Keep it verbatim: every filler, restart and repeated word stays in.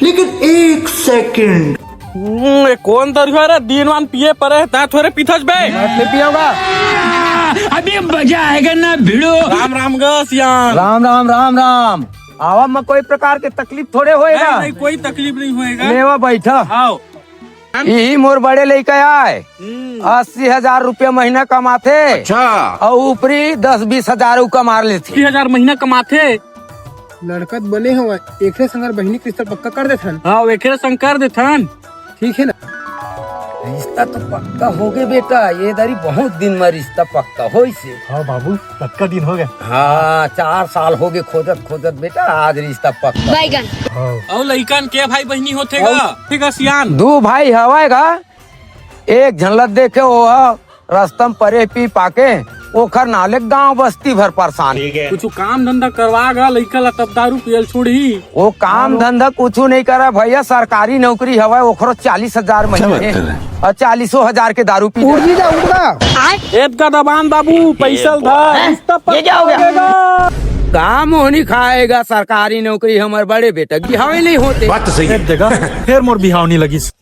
लेकिन एक सेकंड। हम्म, ये कौन दरुहा रे? दिन वान पिए परे, ता थोरे पीथस बे। मैं नहीं पियाऊंगा। अभी मजा आएगा ना भिड़ो। राम राम गा सियान। राम राम, राम राम। आवा में कोई प्रकार के तकलीफ थोड़े होएगा। नहीं, नहीं, कोई तकलीफ नहीं होएगा। लेवा बैठा। आओ। यही मोर बड़े लइका आय। हम्म। अस्सी हजार रुपया महीना कमाथे। अच्छा। अउ ऊपरी दस बीस हजार उ कमा लेथे। अस्सी हजार महीना कमाथे। लड़का त बने हवय, एकरे संग बहिनी के रिश्ता पक्का कर देथन। हाँ, एकरे संग कर देथन। ठीक है ना? रिश्ता तो पक्का होगे बेटा, ये दारी बहुत दिन में रिश्ता पक्का होइस हे। हाँ बाबू, कतका दिन होगे? हाँ, चार साल होगे खोजत खोजत बेटा, आज रिश्ता पक्का। बैगन। हाँ। अउ लइकन के भाई बहिनी होथे गा? ठीक है सियान। दू भाई हवय गा, एक झन ल देखे, वो ह रस्ता म परे पी पाके, ओखर नाले गांव बस्ती भर परेशान। ठीक है। कुछ काम धंधा करवा गा लइका ला, तब दारू पियल छोड़ही। वो काम धंधा कुछ नहीं करे भैया, सरकारी नौकरी हवय, ओखरो चालीस हजार महीने हे। अउ चालीसो हजार के दारू पी उड़ जी जा, उड़ जा। एतका दबान बाबू, पैसा ल धर, रिश्ता ये क्या हो गया? पक्का होगा। काम होनी खाएगा, सरकारी नौकरी हमर बड़े बेटा बिहावे नहीं होते। बात तो सही है। एक जगह फिर मोर बिहाव नहीं लगिस।